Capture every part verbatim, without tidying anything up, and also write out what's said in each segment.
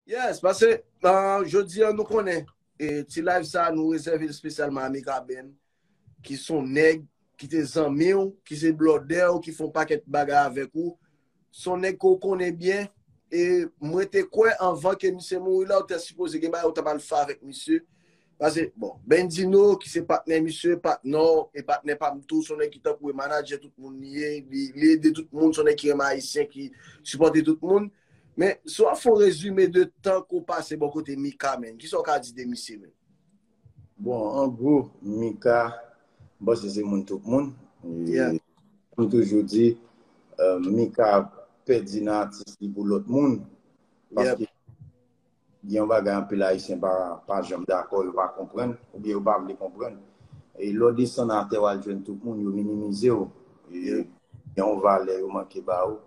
Yes, paske uh, jodi an nou konnen e, ti live sa nou rezève l espesyalman a Mika Ben, ki se yon nèg ki te zanmi w, ki se blòdè w, ki fè yon pakèt bagay avèk ou. Se yon nèg ke w konnen byen. E mwen te kwè anvan ke misye mouri la, ou te sipoze gen bagay ou t ap al fè avèk misye. Paske, bon, Bendino, ki se patnè misye, patnè w, e patnè pa m tou, se yon nèg ki tankou e manadjè tout moun li ye, li, li ede tout moun, se yon nèg ki renmen Ayisyen, ki sipòte tout moun. Men, si w ap fè yon rezime de tan ke w pase bò kote Mika, menn, kisa w ka di de misye, menn? Bon, an gwo, Mika, m panse se moun tout moun. E, yeah. M toujou di, uh, Mika pèdi nan atis li pou lòt moun. Paske gen yon bagay anpil Ayisyen pa, pa janm dakò, yo pa konprann, oubyen yo pa vle konprann. E lè w desann atè, w al jwenn tout moun, yo minimize w. E gen yon valè yo manke ba ou.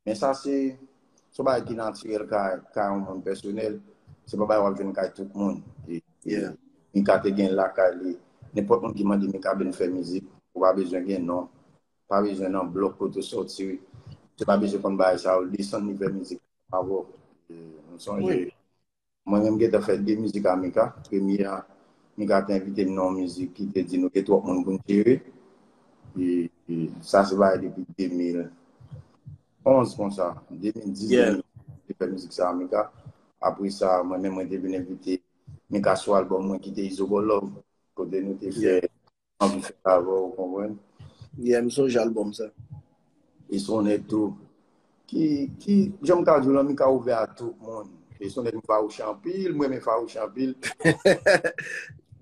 Men sa se, se yon bagay ki natirèl kay, kay yon moun pèsonèl. Se pa bagay w ap jwenn kay tout moun. E, e Mika te gen lakay li. Nenpòt moun ki mande Mika vin fè mizik, ou pa bezwen gen non. Pa bezwen nan blòk kote w sòti. Se pa bezwen konn bagay sa yo. Desann li fè mizik avè w. E, m sonje, mwen menm gentan fè de mizik a Mika. Premye a, Mika te envite m nan yon mizik ki te di nou gen twòp moun pou n jere. E, e sa se bagay depi de mil onz konsa, de mil dis, yeah, de mil onz, te fè mizik sa a Mika. Apre sa, mwen menm mwen te vin envite Mika sou albòm mwen ki te Izo Bò Love, kote nou te fè anvi fè avè w, ou konprann? Yeah, m sonje albòm sa. E se yon nèg tou ki, ki, jan m ka di w lan, Mika ouvè a tout moun. E se yon nèg m fawouche anpil, m renmen fawouche anpil.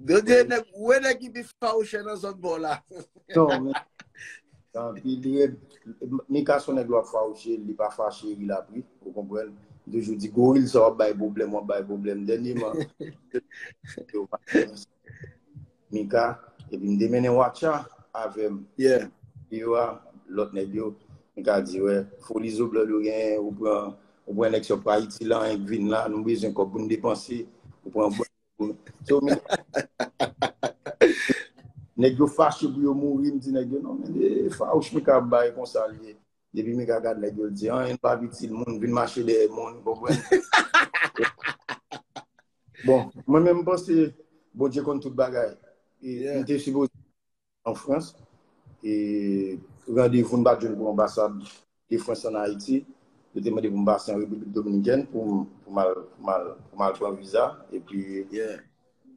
Dodye nèg, ou wè nèg ki pi fawouche nan zòn bò la. Non, men, anpil rèd. Mika se yon nèg lè w ap fawouche, li pa fache, ri l ap ri, ou konprann? M toujou di, goril sa w ap bay pwoblèm, w ap bay pwoblèm. Dènyèman, yo pa Mika, epi m te mennen Watcha avè m. Yeah. Yo a, lòt nèg yo, m ka di, wè, foli zo blan yo genyen, ou pran, ou pran nèg sòt Ayiti la, anyen k vin la, nou bezwen kòb pou n depanse, ou pran bò. So, men, nèg yo fache pou yo mouri, m di nèg yo, non, men, e, fawouch Mika ap bay konsa l ye. Depi Mika gad nèg yo, l di, anyen pa itil moun, vin mache dèyè moun, konprann? Bon, mwen menm, m panse Bondye konn tout bagay. E, yeah, m te sipoze an Frans. E randevou m pa t jwenn pou anbasad de Frans an Ayiti. Yo te mande pou m pase an Repiblik Dominikèn pou m, pou m al, pou m al, pou m al pran viza. Epi, yeah,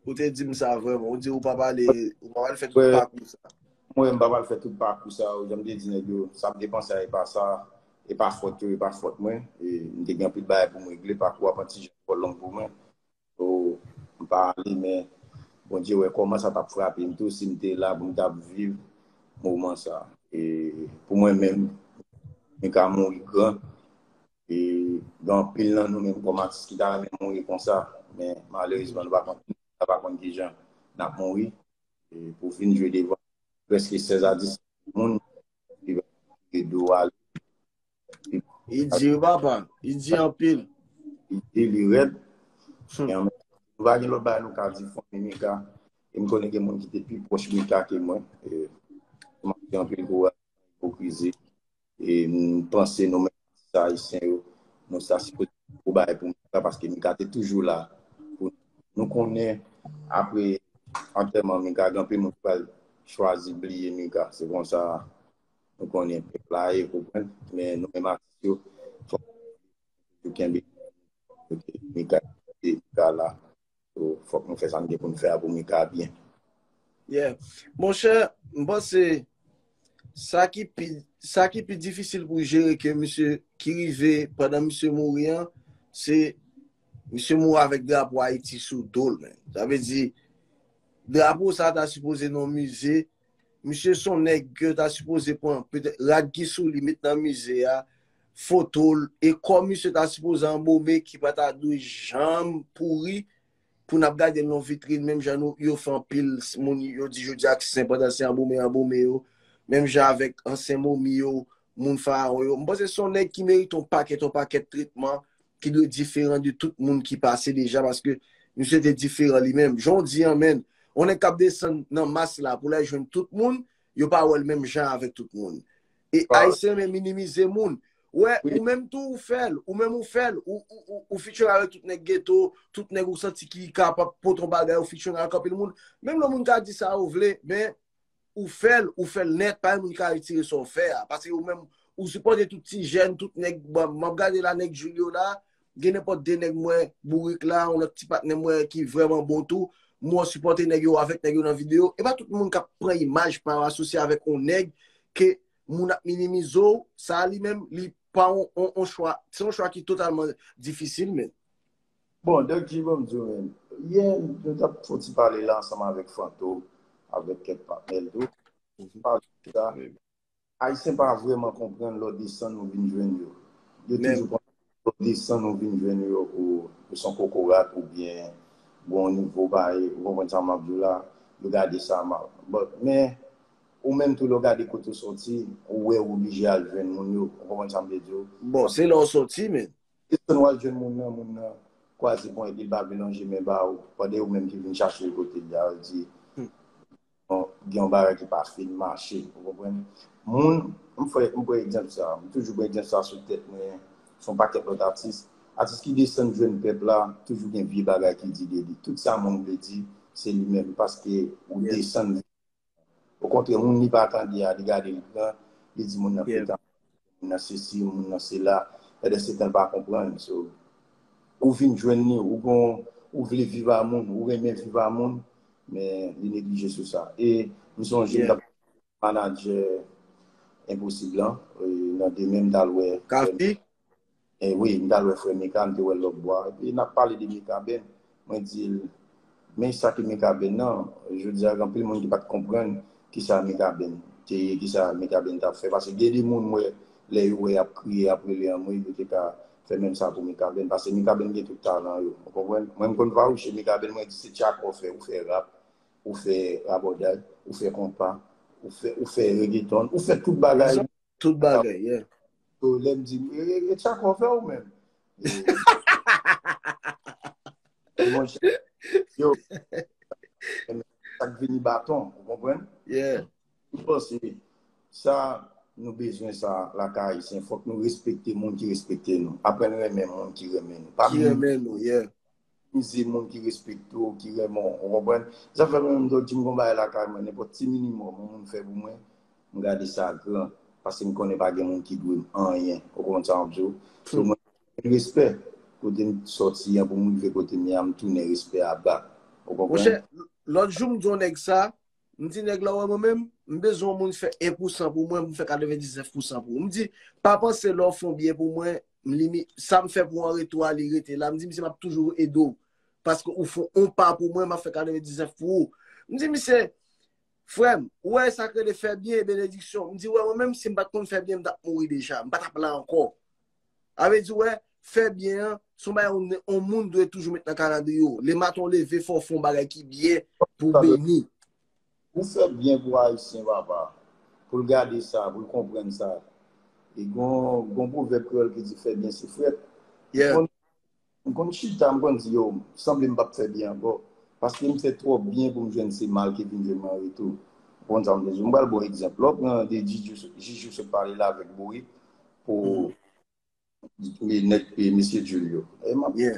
ou te di m sa vrèman. Ou di ou pa pale, ou pa pale fè tout pakou sa. Mwen, m pa pral fè tout pakou sa yo. Jan m te di nèg yo, sa m te panse a, e pa sa, e pa fòt yo, e pa fòt mwen. E m te gen anpil bagay pou m regle, pakou ap an ti jan twò long pou mwen. So, m pa ale, men Bondye wè kòman sa t ap frape m tou, si m te la pou m t ap viv moman sa. E pou mwen menm, m ka mouri gran. E gen anpil nan nou menm kòm atis ki ta renmen mouri konsa, men malerezman, nou pa konn, nou pa konn kijan n ap mouri. E pou fin jwe devan prèske sèz a disèt moun, li va kite do ale. Li di wi papa, li di anpil. Li di li rèd. Hmm. E an menm tan, nou pa gen lòt bagay nou ka di fanmi Mika. E m konnen gen moun ki te pi pwòch Mika ke mwen. E m ap di anpil kouraj, ipokrizi. E m panse nou menm atis ayisyen yo, nou sa sipoze gwo bagay pou Mika, paske Mika te toujou la pou nou. Nou konnen apre antèman Mika, gen anpil moun ki pral chwazi bliye Mika. Se konsa nou konnen pèp la ye, konprann? Men nou menm atis yo, fòk nou kenbe Mika, Mika la. So, fòk nou fè sa n gen pou n fè a pou Mika byen. Yeah. Monchè, m panse sa ki pi, sa ki pi difisil pou jere ke misye ki rive pandan misye mouri an, se misye mouri avèk drapo Ayiti sou do l, menn. Sa vle di, drapo sa ta sipoze nan mize, misye se yon nèg ke ta sipoze pran, petèt, rad ki sou li, met nan mize a, foto l, e kò misye ta sipoze anbome, ki pa ta dwe janm pouri, pou n ap gade l nan vitrin, menm jan nou, yo fè anpil moun, yo di jodi a ki sen pandan se anbome, anbome yo, menm jan avèk ansyen momi yo, moun farawon yo. M panse se yon nèg ki merite yon pakèt, yon pakèt tretman ki dwe diferan de tout moun ki pase deja, paske misye te diferan li menm. Jan w di an, menn, yon nèg k ap desann nan mas la pou l al jwenn tout moun, yo pa wè l menm jan avèk tout moun. E Ayisyen renmen minimize moun. Wè, ou menm tou ou fè l, ou menm ou fè l, ou, ou, ou, ou featuring avèk tout nèg geto, tout nèg ou santi ki kapab pote yon bagay, ou featuring avèk anpil moun. Menm lè moun ka di sa yo vle, men ou fè l, ou fè l nèt, pa gen moun ki ka retire sa w fè a. Paske ou menm, ou sipòte tout ti jèn, tout nèg, bon, m ap gade la, nèg Julio la, gen nenpòt de nèg mwen, Bourik la, yon lòt ti patnè mwen ki vrèman bon tou, mwen sipòte nèg yo avèk nèg yo nan videyo. E pa tout moun k ap pran imaj pa yo asosye avèk yon nèg ke moun ap minimize w, sa li menm, li pa yon, yon, yon chwa, se yon chwa ki totalman difisil, men. Bon, Doc G, ban m di w, men, yè, nou t ap fè yon ti pale la ansanm avèk Fanto, avèk kèk patnè l tou. Pale de sa. Ayisyen pa vrèman konprann lè w desann ou vin jwenn yo. Yo toujou panse lè w desann ou vin jwenn yo, ou, ou se yon kokorat oubyen gen yon nivo ba, ou konprann sa m ap di w la, yo gade sa mal. But, men, ou menm tou lè w gade kote w sòti, ou wè ou oblije al jwenn moun yo, ou konprann sa m vle di w. Bon, se la w sòti, men. Desann w al jwenn moun nan, moun nan kwaze ponyèt li, l pa vle lonje men ba ou, pandan ou menm ki vin chache l kote l ye a, di, bon, gen yon bagay ki pa fin mache, ou konprann? Moun, m fè, m pran egzanp sa, m toujou pran egzanp sa sou tèt mwen, sou yon pakèt lòt atis. Atis ki desann jwenn pèp la, toujou gen vye bagay ki di de li. Tout sa moun vle di, se li menm, paske ou desann. Okontrè, moun li pa tande a, li gade li pran, li di moun nan peta, moun nan sesi, moun nan sela, pandan se tan l pa konprann. So, ou vin jwenn li, ou gon, ou vle viv a moun, ou renmen viv a moun, men li neglije sou sa. E m sonje m t ap manadjè Enposib lan, e, nan demen m t al wè. Kafi? E wi, m t al wè frè Mika, m te wè l lòtbò a. Epi n ap pale de Mikaben. Mwen di l, men sa ki Mikaben nan. Jodi a, gen anpil moun ki pa t konprann kisa Mikaben te ye, kisa Mikaben t ap fè. Paske gen de moun, m wè, lè yo wè y ap kriye, y ap rele anmwe, yo te ka fè menm sa pou Mikaben. Paske Mikaben gen tout talan yo. Ou konprann? Mwen, m konn fawouche Mikaben, mwen di se tchak ou fè, ou fè rap, ou fè rabòday, ou fè konpa, ou fè, ou fè reggaeton, ou fè tout bagay. Tout bagay, yeah. So, lè m di, e, e, e tchak ou fè ou menm. E, monchè, yo, sa k vini baton, ou konprann? Yeah. M panse, sa, nou bezwen sa, lakay Ayisyen, fòk nou respekte moun ki respekte nou. Aprann renmen moun ki renmen nou. Pa Ki renmen nou, yeah. Minimize moun ki respekte w, ki renmen w, ou konprann? Sa fè mwen menm, Doc G, m gon bagay lakay mwen, nenpòt ti minimòm yon moun fè pou mwen, m gade sa gran, paske m konnen pa gen moun ki dwe m anyen, ou konprann sa m ap di w? So, mwen gen respè, kote m sòti an, pou m rive kote m ye a, m tounen respè a ba, ou konprann? Monchè, lòt jou m di yon nèg sa, m di nèg la, wè mwen menm, m bezwen yon moun fè en pou san pou mwen, m fè katrevendiznèf pou san pou ou. M di, pa panse lè w fè yon byen pou mwen, m limi, sa m fè pou ou an retou a, li rete la. M di, misye, m ap toujou ede w. Paske ou fè yon pa pou mwen, m ap fè katrevendiznèf pou ou. M di, misye, frè m, ou wè sa k rele fè byen e benediksyon. M di, wè, mwen menm, si m pa t konn fè byen, m t ap mouri deja. M pa t ap la ankò. Sa vle di, wè, fè byen an, se yon bagay yon, yon moun dwe toujou met nan kalandriye w. Lematen w leve, fò w fè yon bagay ki byen pou w beni. Ou fè byen pou Ayisyen, papa. Pou l gade sa, pou l konprann sa. E gon, gon pwovèb kreyòl ki di fè byen se frèt. Yeah. M konn chita, m konn di, yo, sanble m p ap fè byen ankò. Paske m fè twòp byen pou m jwenn se mal ki vin jwenn mwen an retou. Ou konn sa m vle di w. M pral ba w egzanp. Lè w pran de Jiji, Jiji sot pale la avèk Bourik pou nèg, e, mesye Julio. E m ap di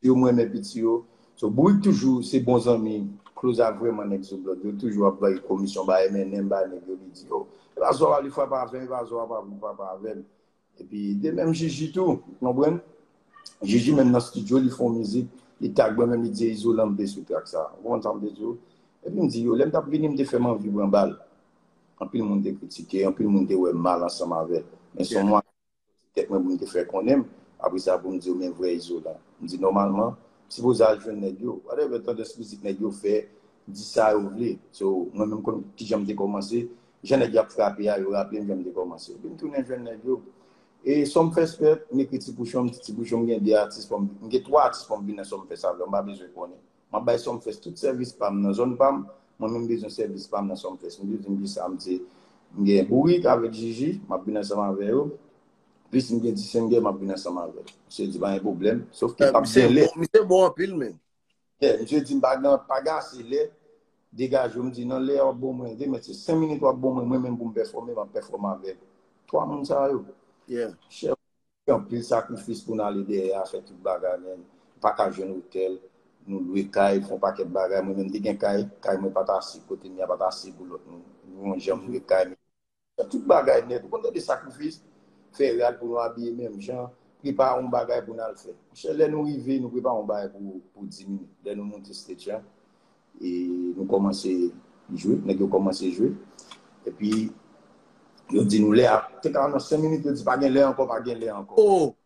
yo, m renmen piti yo. So, Bourik toujou se bon zanmi, close ak vrèman nèg sou blòd. Yo toujou ap bay komisyon, bay M N M, bay nèg yo, li di yo, e pa zò a li frape avè m, e pa zò a pa pou frape avè m. Epi de menm Jiji tou, ou konprann? Jiji menm nan estidyo, li fè yon mizik, li tag mwen menm, li di e Izolan m te sou trak sa. Ou konprann sa m te di w? Epi m di yo, lè m t ap vini, m te fè m anvi pran bal. Anpil moun te kritike, anpil moun te wè m mal ansanm avè l. Men se yon mwayen tèt mwen pou m te fè konnen m. Apre sa, pou m di yo, men vrè Izolan. M di, nòmalman, m sipoze al jwenn nèg yo. Whatever tandans mizik nèg yo fè, di sa yo vle. So, mwen menm konn kijan m te kòmanse, jan nèg yo ap frape a, yo raple m jan m te kòmanse. Epi m tounen jwenn nèg yo. E Sumfest fèt, m ekri Ti Pouchon, m di Ti Pouchon, m gen de atis pou m, m gen twa atis pou m vin nan Sumfest avè yo, m pa bezwen konnen. M ap bay Sumfest tout sèvis pa m nan zòn pa m, mwen menm m bezwen sèvis pa m nan Sumfest. M di, m di sa, m di, m gen Bourik avèk Jiji, m ap vin ansanm avè yo. Plis m gen Disengè, m ap vin ansanm avè l. Misye di pa gen pwoblèm, sof ke l ap gen lè. Misye bon anpil, men. Yeah, misye di m pa gen, pa gen ase lè, degaje w, m di nan lè w ap bon mwen, demen se senk minit w ap bon mwen, mwen menm pou m pèfòme, m ap pèfòme avè twa moun sa yo. Yeah. Chè, anpil sakrifis pou n ale dèyè a fè tout bagay, men. Nou pa ka jwenn otèl, nou lwe kay, fè yon pakèt bagay. Mwen menm, m te gen kay, kay mwen pa t ase kote m ye a, pa t ase pou lòt moun. Nou yon jan m lwe kay, men fè tout bagay nèt. Ou konn tande sakrifis, fè rad pou nou abiye menm jan, prepare yon bagay pou n al fè. Monchè, lè nou rive, nou prepare yon bagay pou, pou dis minit. Lè nou moute stage lan, e nou kòmanse jwe, nèg yo kòmanse jwe. Epi, yo di nou lè a, te ka nan senk minit, yo di pa gen lè ankò, pa gen lè ankò. Oh,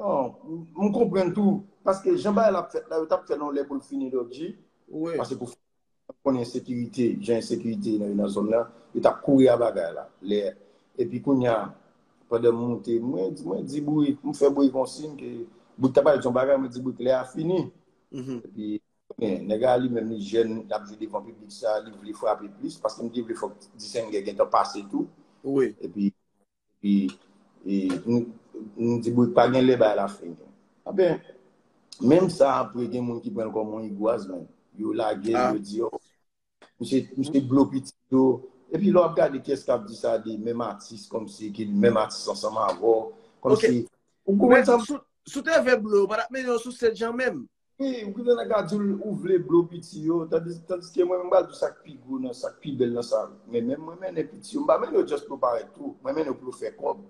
Non, m konprann tou, paske jan bagay la ap fèt la, yo t ap fè nan lè pou l fini, Dòk G. wi. Paske pou konnen ensekirite, jan ensekirite nan, nan zòn nan, yo t ap kouri a bagay la. Lè, epi kounye a, pandan m moute, mwen, mwen di Bourik, m fè Bourik yon siy ke Bourik t ap pale di yon bagay, mwen di Bourik, lè a fini. Mhm. Epi, men, nèg la li menm li jèn, l ap jwe devan piblik sa, li vle frape plis, paske m te vle fòk Disengè gentan pase tou. Wi. Epi, epi, e, m, m di Bourik pa gen lè bay la fini. Anben, menm sa apre gen moun ki pran l kòm yon igwaz, men. Yo lage l, Ah. yo di, oh, misye, misye blo piti yo. Epi lè w ap gade kiyès k ap di sa de menm atis, kòmsi ki menm atis ansanm avè w. Ok. Kòmsi, ou Men konprann sa? sou, sou te vle blo, pa t ap mennen yo sou stage an menm. Wi, ou gen nèg a di w ou vle blo piti yo, tandis, tandis ke mwen menm m pral di w sa k pi gwo nan, sa k pi bèl nan sa. Men menm mwen mennen piti yo, m pa mennen yo just pou parèt tou, mwen mennen yo pou yo fè kòb.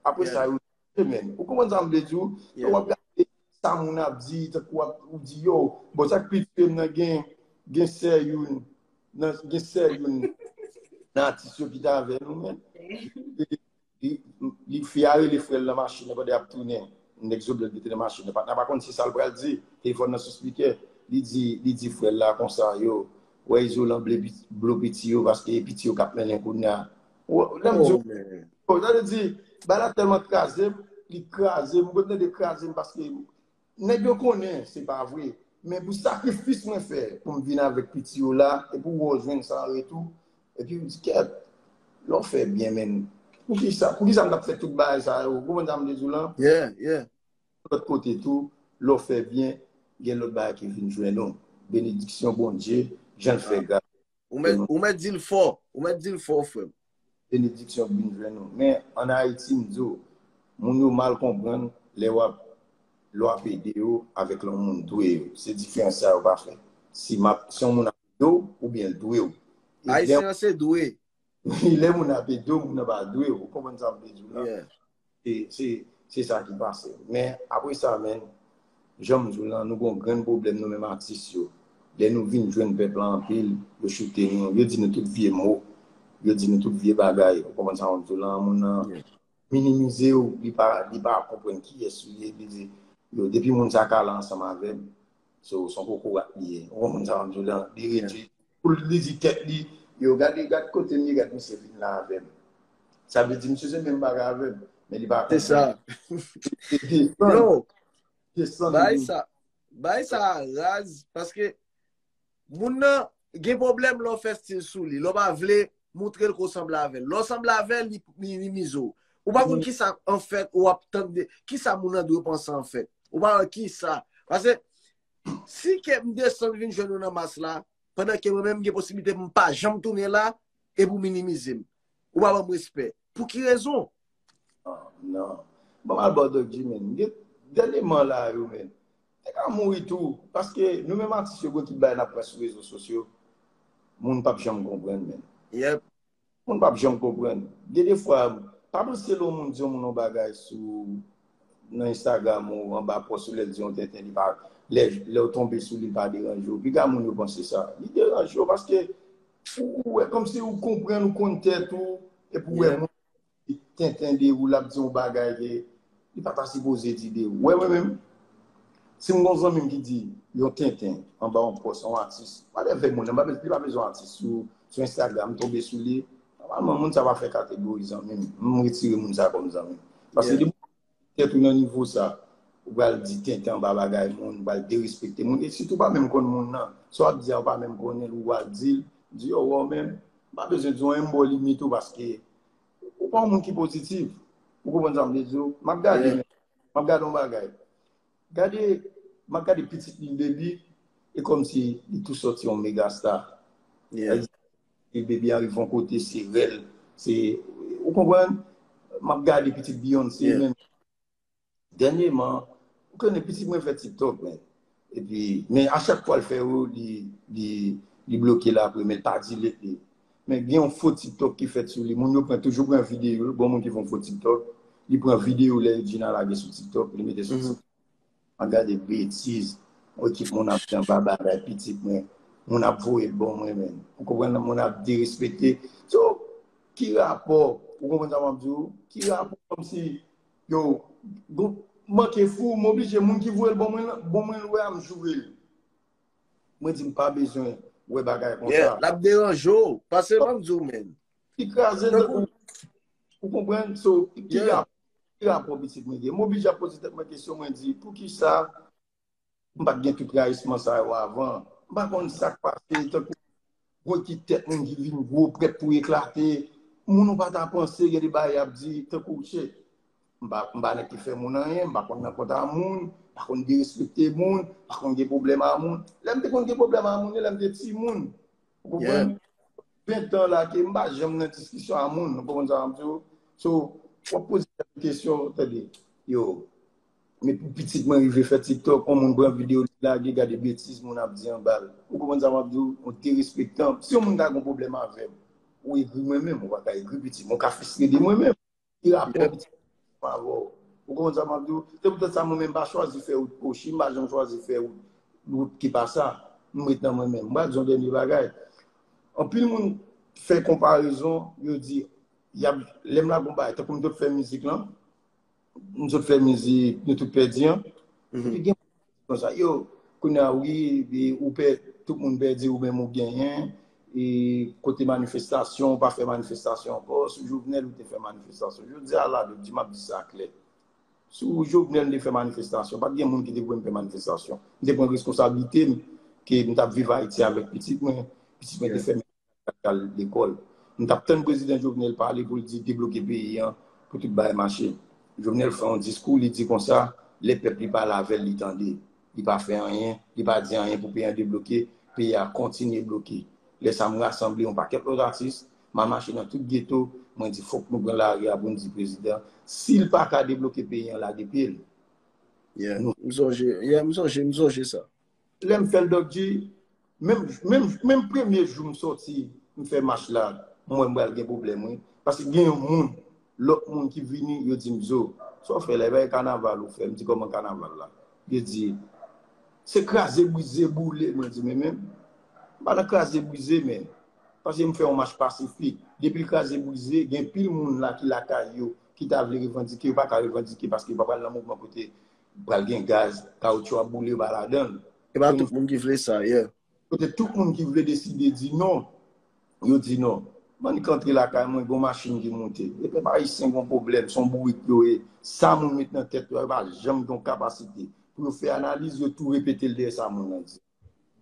Apre Yeah. sa, yo men. Ou konprann sa m vle di w? Yeah. W ap gade sa moun ap di, tankou w ap, ou di, yo, bon, sa k pi touye m nan gen, gen sè youn, nan, gen sè youn nan atis yo ki te avè nou, men. Li, li fi a rele frè l nan machin nan pandan y ap tounen. Nèg Zoblèd mete nan machin nan. Patnè a pa konn se sa l pral di. Telefòn nan sou spikè. Li di, li di frè l la konsa, yo, wè Izolan ble pi- blo piti yo paske e piti yo k ap mennen kounye a. Ou- Lè m di Oh, w, man. oh, sa vle di, bagay la tèlman kraze m, li kraze m, mwen tande kraze m paske nèg yo konnen se pa vre. Men pou sakrifis mwen fè pou m vin avèk piti yo la, e pou wè w jwenn sa an retou, epi w di, kèt, lè w fè byen, men. Poukisa, poukisa m t ap fè tout bagay sa yo? Ou konprann sa m vle di w lan? Yeah, yeah. Lòt kote tou, lè w fè byen, gen lòt bagay ki vin jwenn ou. Benediksyon Bondye, jan l fè gras. Ou mèt, ou mèt di l fò. Ou mèt di l fò, frè m. Benediksyon vin jwenn ou. Men, ann Ayiti, m di w, moun yo mal konprann lè w ap, lè w ap ede yo avèk lè yon moun dwe yo. Se diferans sa yo pa fè. Si m ap, si yon moun ap ede w, oubyen l dwe w. E lè, Ayisyen an se dwe. Lè moun ap ede w, moun nan pa dwe w. Ou konprann sa m vle di w la? Yeah. Se, se, se sa ki pase. Men apre sa, men, jan m di w lan, nou gon grenn pwoblèm nou menm atis yo. Lè nou vin jwenn pèp la anpil, yo choute nou, yo di nou tout vye mo, yo di nou tout vye bagay. Ou konprann sa m di w lan, moun nan Yeah. minimize w, li pa, li pa konprann kiyès ou ye, li di, yo, depi moun sa ka la ansanm avè m, so, se yon kokorat li ye. Ou konprann sa m di w lan, li Yeah. redui, pou li di tèt li, yo, gade, gade kote m ye, gade misye vin la avè m. Sa vle di, misye se menm bagay avè m, men li pa Se sa. konprann. Se desann, Yo, desann bay li. Sa, bay sa raz, paske moun nan gen pwoblèm lè w fè stil sou li, lè w pa vle montre l ke w sanble avè l. Lè w sanble avè l, li minimize w. Ou pa konn Mm. kisa, anfèt, ou ap tande, kisa moun nan dwe panse, anfèt. Ou pa wè kisa. Paske, si ke m desann vin jwenn ou nan mas la, pandan ke mwen menm m gen posiblite m pa janm tounen la, epi w minimize m. Ou pa ban m respè. Pou ki rezon? Non, non. Bon, m al ba w Dòk G, men. Gen, dènyèman la, yo, men. Te ka mouri tou. Paske nou menm atis yo, gen tout bagay n ap pran sou rezo sosyo. Moun p ap janm konprann, men. Yep. Moun p ap janm konprann. Gen de fwa, pa panse lè yon moun di yon moun yon bagay sou, nan Instagram ou anba pòs ou, lè l di yon tenten, li pa, lè, lè w tonbe sou li, li pa deranje w. Piga moun yo panse sa. Li deranje w paske ou, ou wè kòmsi ou konprann, ou konn tèt ou, epi ou wè Yeah. moun tenten de ou, l ap di yon bagay ke li pa ta sipoze di de ou. Wè mwen menm, si m gon zanmi m ki di yon tenten anba yon pòs, yon atis, whatever moun nan, li pa bezwen atis sou, sou Instagram, m tonbe sou li, nòmalman, moun sa pa fè kategori zanmi m. M retire moun sa kòm zanmi m. Paske Yeah. depi tèt ou nan nivo sa, ou pral di tenten anba bagay moun, ou pral derespekte moun, e sitou ou pa menm konn moun nan. Sa w ap di a, ou pa menm konnen l, ou pral di l, di yo, wè w menm, m pa bezwen di w anyen, m ba w limit ou, paske ou pa yon moun ki pozitif. Ou konprann sa m vle di w? M ap gade, Yeah. men, m ap gade yon bagay. Gade, m ap gade pitit Lil Baby, e kòmsi li tou sòti yon mega star. Yeah. Lil Baby a rive yon kote, se rèl. Se, ou konprann? M ap gade pitit Beyoncé, yeah, menm. Dènyèman, ou konnen pitit mwen fè TikTok, men. Epi, men a chak fwa l fè yo, li, li, li bloke l apre, men l pa delete li. Men gen yon fo TikTok ki fèt sou li. Moun yo pran, toujou pran videyo l. Bon, moun ki fè yon fo TikTok, li pran videyo lè Regina lage sou TikTok, li mete sou TikTok. An gade betiz. Yon ekip moun ap fè anba bagay pitit mwen. Moun ap voye l bon mwen, men. Ou konprann? Moun ap derespekte. So, ki rapò? Ou konprann sa m ap di w? Ki rapò kòmsi, yo, bon, manke fou, m oblije, moun ki voye l bon mwen, bon mwen, l wè a, m joure l. Mwen di m pa bezwen wè bagay konsa. Yeah, l ap deranje w. Pase ban m di w, men. Li kraze l, ou, ou konprann? So, ki rapò, ki rapò pitit mwen gen? M oblije ap poze tèt mwen kesyon, mwen di, poukisa m pa t gen tout rayisman sa yo avan? M pa konn sa k pase, tankou gwo ki tèt moun ki vin gwo, prèt pou eklate. Moun ou pa ta panse, gen de bagay y ap di, tankou, shit. M pa, m pa nèg ki fè moun anyen, m pa konn nan kont a moun, m pa konn derespekte moun, m pa konn gen pwoblèm a moun. Lè m te konn gen pwoblèm a moun, lè m te timoun. Ou konprann? Ven tan la ke m pa janm nan diskisyon a moun, ou konprann sa m di w? So, w ap poze tèt ou kesyon, tande, yo, men pou pitit mwen rive fè TikTok, yon moun pran videyo li lage, gade betiz moun ap di anba l. Ou konprann sa m ap di w? Yon derespektan. Si yon moun ta gen yon pwoblèm avè m, ou egri mwen menm, ou pa ka egri pitit mwen, ou ka fristre de mwen menm. Ki rapò pitit mwen avè w? Ou konprann sa m ap di w? Se poutèt sa mwen menm m pa chwazi fè wout kwochi, m pa janm chwazi fè wout, wout ki pa sa. M ret nan mwen menm. M pral di yon dènye bagay. Anpil moun fè konparezon, yo di, y ap, lè m lage yon bagay, tankou m te fè mizik lan, m sot fè mizik, nou tout pèdi an. Epi gen konsa, yo, kounye a, wi, e ou pè, tout moun pèdi, ou menm ou genyen, e kote manifestasyon, ou pa fè manifestasyon ankò, sou Jovenel ou te fè manifestasyon. Jodi a la, di m ap di sa klè. Sou Jovenel m te fè manifestasyon, pa t gen moun ki te pou m fè manifestasyon. M te pran responsablite m, ke m t ap viv Ayiti avèk pitit mwen, pitit mwen te fèmen al lekòl. M t ap tann prezidan Jovenel pale pou l di debloke peyi an, pou tout bagay mache. Jovenel fè yon diskou, li di konsa, lè pèp li pale avè l, li tande. Li pa fè anyen, li pa di anyen pou peyi an debloke, peyi a kontinye bloke. Lè sa m rasanble yon pakèt lòt atis, m al mache nan tout geto, mwen di fòk nou pran lari a pou n di prezidan, si l pa ka debloke peyi an, lage pye l. Yeah, m sonje, yeah, m sonje, m sonje sa. Lè m fè l, Dòk G, menm, menm, menm premye jou m sòti, m fè mach la, m wè m pral gen pwoblèm, wi. Paske gen yon moun, lòt moun ki vini, yo di m, Zo, sa w fè la, e pa kanaval ou fè? M di, kòman kanaval la? Yo di, se kraze, brize, boule. Mwen di, men menm, m pa nan kraze, brize, men. Paske m fè yon mach pasifik. Depi l kraze, brize, gen pil moun la ki lakay yo, ki ta vle revandike, yo pa ka revandike paske yo pa pral nan mouvman kote pral gen gaz, kawotchou ap boule, yo pa ladan l. E pa tout moun ki vle sa, yeah. Kote tout moun ki vle deside di non, yo di non. M annik antre lakay mwen, gon machin ki moute. E pèp ayisyen gon pwoblèm, se yon bourik yo ye. Sa moun met nan tèt yo, yo pa janm gen yon kapasite pou yo fè analiz, yo tou repete l dèyè sa moun nan di.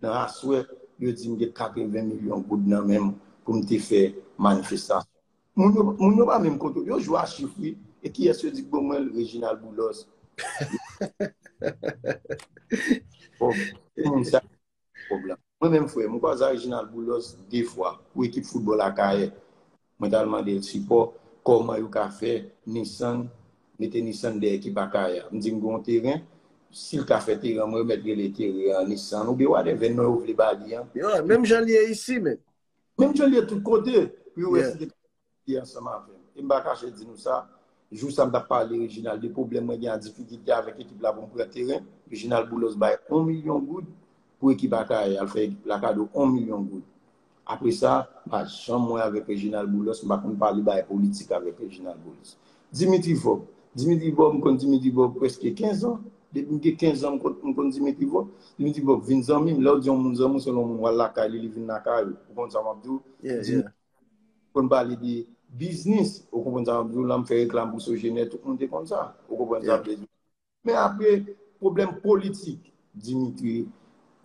Nan aswè, yo di m gen katreven milyon goud nan men m pou m te fè manifestasyon. Moun yo, moun yo pa menm konte, yo jwe a chif, wi. E kiyès yo di k ban mwen l? Reginald Boulos. Bon, se moun sa pwoblèm. Mwen menm, frè, m kwaze a Reginald Boulos de fwa pou ekip foutbòl Akayè. Mwen t al mande l sipò, kòman yo ka fè Nissan, mete Nissan dèyè ekip Akayè a. M di m gen yon teren, si l ka fè teren, mwen mèt rele teren an Nissan, oubyen whatever non yo vle ba li an. Yo, menm jan l ye isi, men. Menm jan l ye tout kote, pou yo wè si te ka travay ansanm avè m. E m pa kache di nou sa, jou sa m t ap pale Reginald de pwoblèm mwen gen a difikilte avèk ekip la pou m pran teren, Reginald Boulos bay yon milyon goud pou ekip Akayè, al fè ekip la kado yon milyon goud. Apre sa, m pa janm wè avèk Reginald Boulos, m pa konn pale bagay politik avèk Reginald Boulos. Dimitri Vorbe. Dimitri Vorbe, m konn Dimitri Vorbe prèske kenz an. Depi m gen kenz an, m konn, m konn Dimitri Vorbe. Dimitri Vorbe vin zanmi m. Lè w di yon moun zanmi w, se lè yon moun w al lakay li, li vin lakay ou. Ou konn sa m ap di w? Dimitri konn pale de biznis. Ou konprann sa m ap di w? Lè m fè reklam pou Sogener, tout moun te konn sa. Ou konprann sa m vle di w? Men apre, pwoblèm politik Dimitri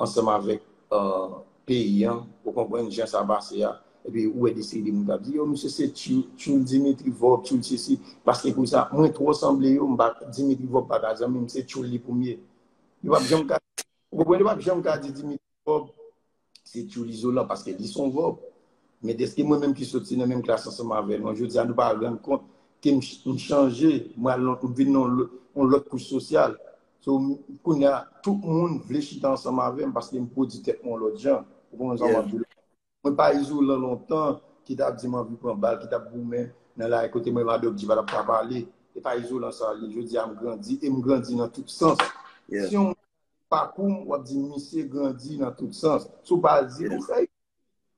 ansanm avèk, euh, peyi an, ou konprann jan sa pase a. Epi ou wè de seri de moun k ap di, yo, misye se tchoul, tchoul Dimitri Vorbe, tchoul sesi. Paske pou sa, mwen twò sanble yo, m pa, Dimitri Vorbe pa ka zanmi m, se tchoul li pou m ye. Yo p ap janm ka, ou konprann, yo p ap janm ka di Dimitri Vorbe se tchoul Izolan, paske li se yon Vorbe. Men dèske mwen menm ki soti nan menm klas ansanm avè l, jodi a nou pa rann kont ke m ch- m chanje, mwen al nan- m vin nan yon lò- yon lòt kouch sosyal. So, m- kounye a, tout moun vle chita ansanm avè m paske m pwodui tèt mwen yon lòt jan. Ou konprann sa m ap di w la? Mwen pa izolan lontan ki t ap di m anvi pran bal, ki t ap goumen nan lari kote mwen, Madòk G pa t ap ka pale. E pa izolan sa li. Jodi a, m grandi e m grandi nan tout sans. Si yon moun pakou m, w ap di misye grandi nan tout sans. Si w pa di, w fè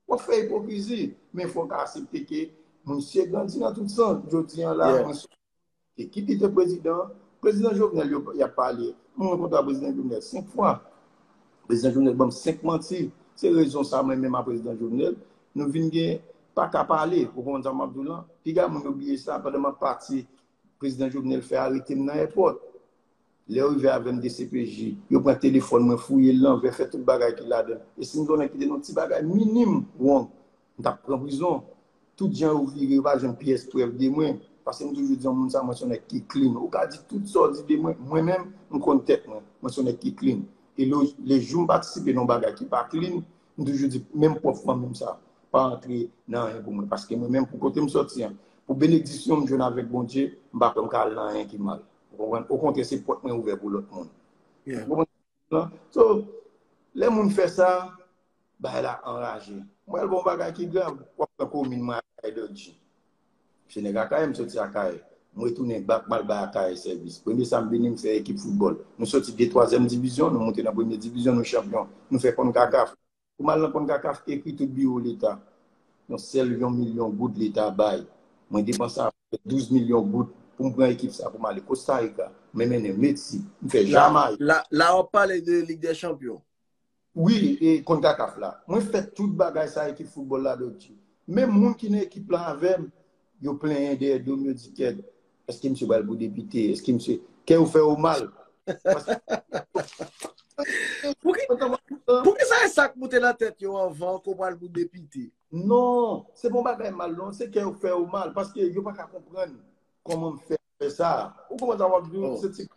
w ap fè ipokrizi. Men fò w ka aksepte ke misye grandi nan tout sans. Jodi a la, mwen sou ekip li te prezidan. Prezidan Jovenel, yo, y ap pale. Mwen rankontre a Prezidan Jovenel senk fwa. Prezidan Jovenel ban m senk manti. Se rezon sa mwen menm a Prezidan Jovenel, nou vin gen pa ka pale. Ou konprann sa m ap di w lan? Piga moun yo bliye sa pandan m ap pati, Prezidan Jovenel fè arete m nan èpòt. Lè yo rive avè m D C P J, yo pran telefòn mwen, fouye l nan vè, fè tout bagay ki ladan l. E si m te yon nèg ki te nan yon ti bagay minim wrong, m t ap pran prizon. Tout jan yo vire, yo pa jwenn pyès prèv de mwen. Paske m toujou di yon moun sa, mwen se yon nèg ki clean. Ou ka di tout sa w di de mwen, mwen menm, m konn tèt mwen. Mwen se yon nèg ki clean. E le, le jou m patisipe nan yon bagay ki pa clean, m toujou di menm pwòp fanmi m sa pa antre nan anyen pou mwen. Paske mwen menm, pou kote m sòti an, pou benediksyon m jwenn avèk Bondye, m pa kwè m ka al nan anyen ki mal. Ou konprann? Okontrè, se pòt mwen ouvè pou lòt moun. Ou konprann? So, lè moun fè sa, bagay la anraje. Mwen, l bon bagay ki grav, w ap pran komin mwen Akayè Dodji. Se nèg Akayè, m soti Akayè. M retounen bak, m al bay Akayè sèvis. Premye sa m vini, m fè ekip foutbòl. Nou soti de twazyèm divizyon, nou moute nan premye divizyon, nou chanpyon. Nou fè Konkakaf. Pou m al nan Konkakaf, ekri tout biwo Leta. Yon sèl yon milyon goud Leta bay. Mwen depanse apeprè douz milyon goud pou m pran ekip sa pou m ale Costa Rica. Mwen mennen Meksik. M fè Jamay. La, la w ap pale de Lig dè Chanpyon. Wi, e Konkakaf la. Mwen fè tout bagay sa ekip foutbòl la, Dodji. Menm moun ki nan ekip la avè m, yo plenyen dèyè do m, yo di, Kèd, èske misye pral pou depite? Èske misye, kè yo fè yo mal? Paske Pouki, pouki sa e sa k moute nan tèt yo anvan ke w pral pou depite? Non, se pa yon bagay mal non, se kè yo fè yo mal, paske yo pa ka konprann kòman m fè fè sa. Ou konprann sa w ap di? Se ti